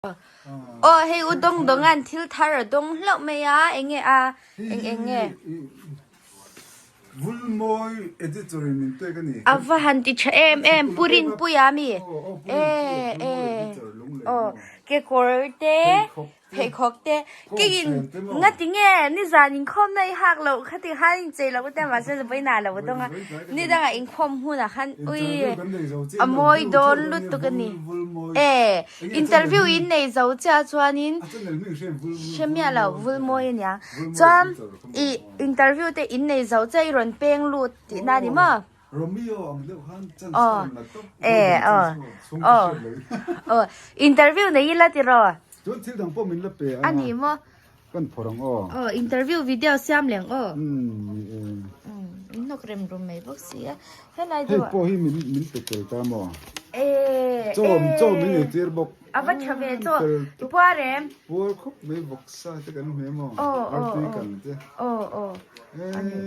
Aw hei u dawng dawnga'n thil thar a dawng hlauh mai a, eng nge a, eng eng nge? Vulmawi editor in min pek a ni. A va han ti tha em em, Pu Rinpuia mi? E e aw kekawr te pheikhawk te keiin ngati nge nizan inkhawmna i hak loh kha ti khan inchei loh te mahse vawiinah a lo dawng a, nidangah inkhawm hunah khan ui a mawi dawn lutuk a ni e interview in nei zo chiah chuanin hre miah lo vulmawi a nia chuan ih interview te in nei zo chiah i rawn peng lut tihna a ni maw. Romeo ang deuh khan chance Aw, ka rawn la tawp e, Golden aw, chance maw chhung ka aw, hriat lo in. aw, interview nei ila tiraw? Chuan thil dang pawh min la pe A a, ni maw? kan phawrh ang aw. Aw, interview video siam leng aw. Umm, ni e. Umm, in hnawk rem rum mai bawk si a, helai Hei deuh ah. pawh hi min min pe tel ta maw? E, Chaw, e. chaw min ei tir bawk. A va tha ve chaw, i puar em? Puar khawp mai vawksa te kan hmu em aw, Aw, aw, artui aw. kan te. Aw, aw. E,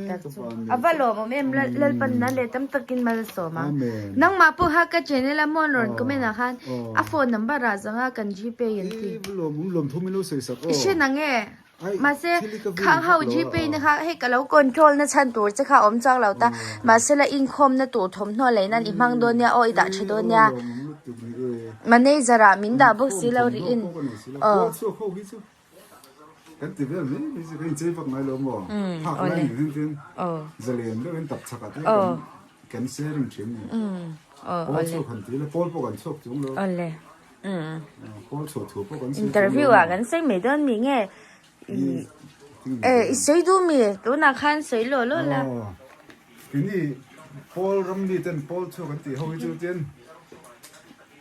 ka van A va lawmawm em Lalpan na leh tam takin mal a sawm a. Nangmah pawh kha ka channel a mawn rawn comment ah khan a phone number ah zanga kan gpay an ti. E, va lawmawm lawm thu min lo sawi sak aw. I hre nang e. Mahse khang ho gpay na kha hei ka lo control na chhan tur che kha awm chuang lo ta. Mahse la inkhawm na tur thawmhnaw lei nan i hmang dawn nia aw i dah tha dawn nia. Manager ah min dah bawk si lo rih in. Aw. Kan ti vel mai mai chu kan inchei vak ngai lo maw? Phak lai nen hian chuan zalen deuh in tap chak ah te kan kan sharing thin a ni. Pawl chhuak han ti ila pawl pawh kan chhuak chung lo. Pawl chhuah thu pawh kan sawi chung lo. Interview ah kan sawi mai dawn mi nge i sawi duh mi tunah khan sawi law law la. Keini pawl ram mi ten pawl chhuak an tih ho hi chu chuan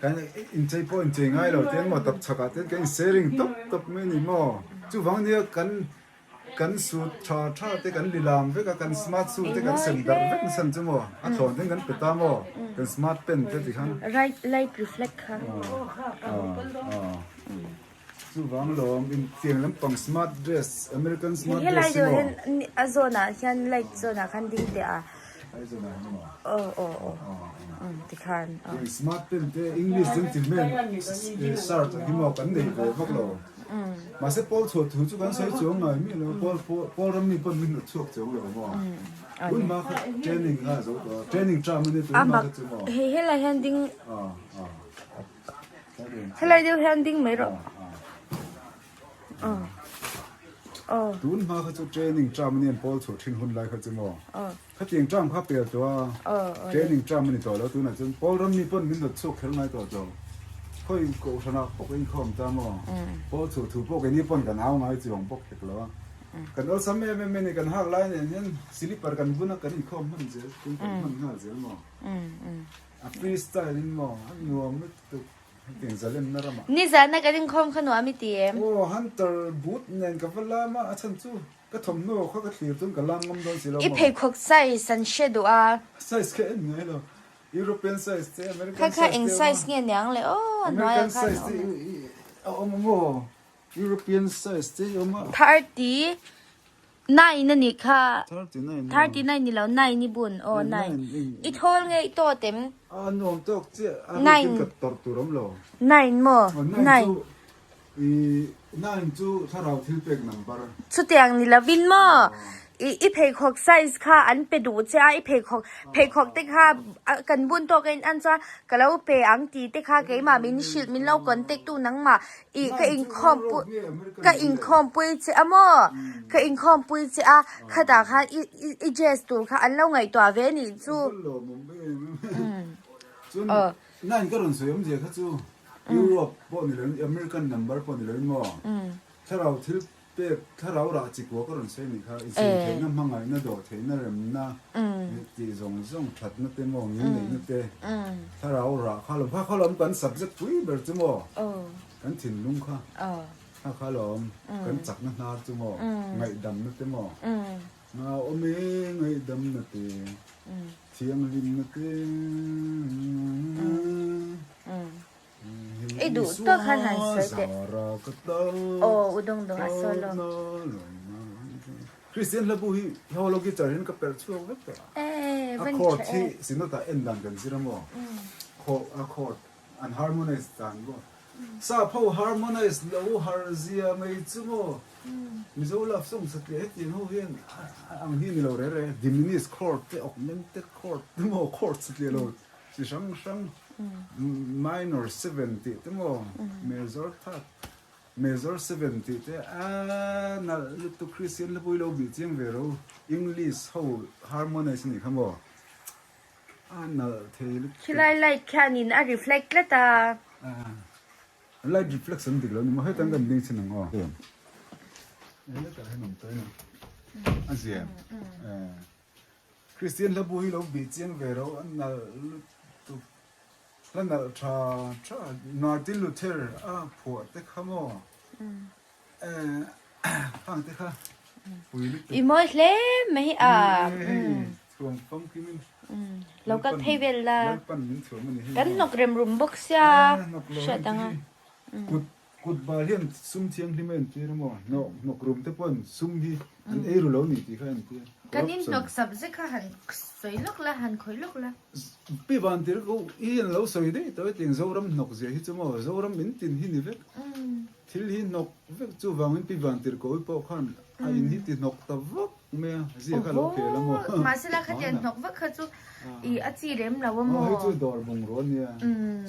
Kan inchei pawh inchei ngai lo te emaw tapchhak ah te kan in sharing tawp tawp mai a ni maw? Chuvang nia kan kan suit tha tha te kan lilam vek a, kan smart suit te kan sem darh vek nasa ang chu maw? A thlawn ten kan pe ta maw? Kan smart pen te ti khan. Right light reflect kha. Chuvang lawm intiang lampang smart dress American smart Helai dress hi deuh maw? hian a zawn ah hian light zawn ah khan ding teh a. Ai zawn ah hian maw? Aw aw aw tikhan aw. Tiang smart pen te English den ti hmel shirt ang hi maw kan nei ve vak lo. Mahse pawl chhuah thu chu kan sawi chuang ngai miah lo pawl pawl ram mi pawn min hnawt chhuak chuang lo maw? Tun hma kha training kha a zo tawh a training term a nia tun hma kha chu maw? Hei helai hian ding. Helai deuh hian ding mai rawh. Tun hma kha chu training term anian pawl chhuah thin hun lai kha chu maw? Khatiang term kha pel tawh a, training term a ni tawh lo tunah chuan pawl ram mi pawn min rawt chhuak kher ngai tawh tawh. Khawi kohhranah pawh ka inkhawm ta maw? Pawl chhuah thu pawh keini pawn kan au ngai chuang bawk hek lo a. Kan awlsam em em a ni, kan hak lai nen hian slipper kan bun a kan inkhawm hman zel, tun kan hman nghal zel maw? A free style in maw? A nuam lutuk hetiang zalenna ramah. Nizana kan inkhawm kha nuam i ti em? Aw Hunter boot nen ka va lam a, a chhan chu ka thawmhnaw kha ka thlir chuan ka lam ngam dawn si lo I maw? pheikhawk size an hre duh a. Size kha en ngai lo. European size te American Kha size kha te eng awm a. size nge niang le aw a hnuaiah American khan a size te awm em? a awm a maw? European size te i awm a. 39 a nih kha. 39 39 ni lo 9 i bun aw 9. I thawl nge i tawt em? A nuam tawk chiah a rukin ka tawrh tur awm lo. 9 maw? 9 chu i 9 chu thlarau thil pek number. Chutiang ni lovin maw? I i pheikhawk size kha an pe duh che a i pheikhawk pheikhawk te kha kan bun tawk a in an chuan ka lo pe ang tih te kha keimah min hrilh min lo contact tu nangmah Ih ka inkhawm pui ka inkhawm pui che a maw? Ka inkhawm pui che a, khatah khan i i i dress tur kha an lo ngaihtuah ve nih chu. Chuan nine ka rawn sawi awmzia kha chu Europe pawh ni loin American number pawh ni loin maw? Thlarau thil pek thlarau rah chi kua ka rawn sawi nih kha inchhir theihna hmangaihna dawh theihna remna tih zawng zawng thatna te maw ngil neihna te thlarau rah kha lawm kha kha lawm kan subject pui ber chu maw kan thinlung kha kha kha lawm kan chakna hnar chu maw ngaihdamna te maw ngau awm e ngaihdamna te thianghlimna te. I duh tawk khan han sawi teh. Aw u dawng dawng a solo. Christian hlabu hi holo guitar hian ka perh chhuak vek tawh a. A chord hi sinawtah en dan kan zir a maw? A chord an harmonize dan maw? Sap ho harmonize lo har zia mai chu maw? Mizo love song satliah hetiang ho hian ang hi ni lo re re. Diminished chord te, augmented chord te maw, chord satliah lo chi hrang hrang, minor seven tih te maw, major third, major seven tih te a nalh lutuk Christian hlapui lo bih chiang ve ro. English ho harmonize a nih kha maw? A nalh thei lutuk. Khilai light khianin a reflect tlat a. Light reflection dik lo ni maw hetang kan ding chin ang aw. Hetah hian awm tawh emaw a zia Christian hla bu hi lo bih chiang ve ro a nalh lutuk hla nalh tha tha Martin Luther a phuah te kha maw hang te kha pui lutuk. I mawi hle mai a. Thuam famkim in. Lo kal phei vel la. Kan hnawk rem rum bawk sia hriat ang a. Kut kut bal hian sum thianghlim a entir a maw? Hnawk hnawk rum te pawhin sum hi an ei ru lo ni tih kha a entir. Kan in hnawk sap zek kha han sawi lawk la, han khawih lawk la. Pi Vantir ko i an lo sawi daih tawh e tiang Zoram hnawk zia hi chu maw Zoram in tin hi ni vek. Thil hi hnawk vek chuvangin Pi Vantirhkohi pawh khan a in hi ti hnawk ta vak mai a, zia kha lo khel a maw? Aww, mahse la khatiang hnawk vak kha chu i a chi lem lo a maw? Aw, hei chu dawr bungrua a nia,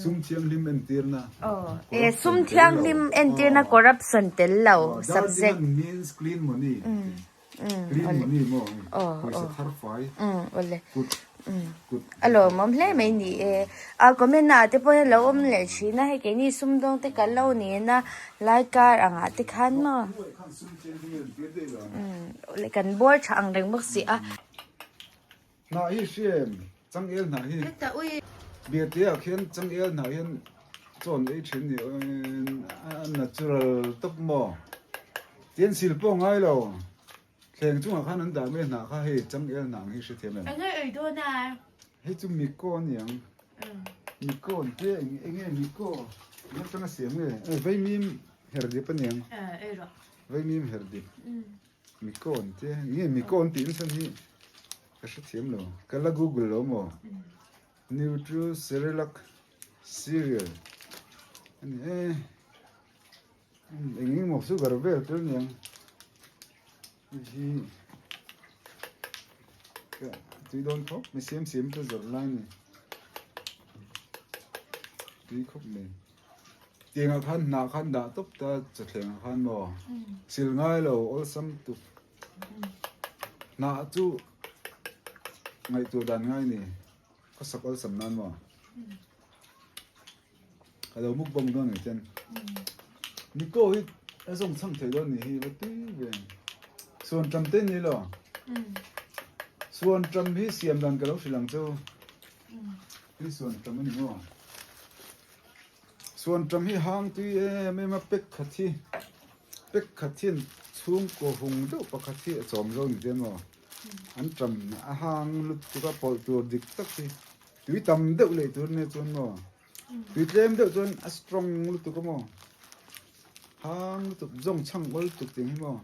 sum thianghlim entirna. Aw, e sum thianghlim entirna corruption tel lo subject. Dar dingan means clean money. Clean money maw? Pawisa thar fai. Kut kut. A lawmawm hle mai ni e. A comment ah te pawh hian lo awm leh thin a, hei keini sumdawng te kan lo nen a lai kar angah te khan maw. Awle kan bawr tha ang reng bawk si a. Hnah hi hriam changel hnah hi. Biate ah khian changel hnah hian chawn ei thin ni a natural tawp maw. Tian sil pawh ngai lo. Thleng chungah khan an dah mai hnah kha hei changel hnah ang hi hre thiam em. Enge ei dawn a? Hei chu miko a ni ang. Miko an tia eng enge miko eng atanga siam nge? Vaimim herdip a ni ang. Vaimim herdip. Miko an tia enge miko an tih nasa hi ka hre thiam lo. Ka la google lo maw? Nutri Cerelac cereal a ni e. Eng emaw sugar vel tel niang hei hi tui dawn khawp mai siam siam te zawrh lai a ni tui khawp mai tiangah khan hnah khan dah tawp ta chawthlengah khan maw sil ngai lo awlsam tuk hnah chu ngaihtuah dan ngai a ni khawsak awlsam nan maw. Ka lo mukbang dawn ang chuan Niko hi a zawng chhang thei dawn ni hi va tui ve Suan ṭam te ni lo Suan ṭam hi siam dan ka lo hrilh ang chu Hi suan ṭam a ni maw Suan ṭam hi hang tui em em a pek khat hi pek khat hian chhungkaw hung deuh pakhat hi a chawm zo ni te maw an ṭam a hang lutuk a pawlh tur dik tak hi Tui tam deuh leh tur nia chuan maw tui tlem deuh chuan a strong lutuk a maw hang lutuk zawng chhang awl lutuk tih hi maw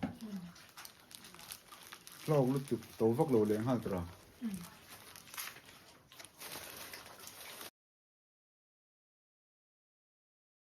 hlawk lutuk to vak lo leh nghal tura.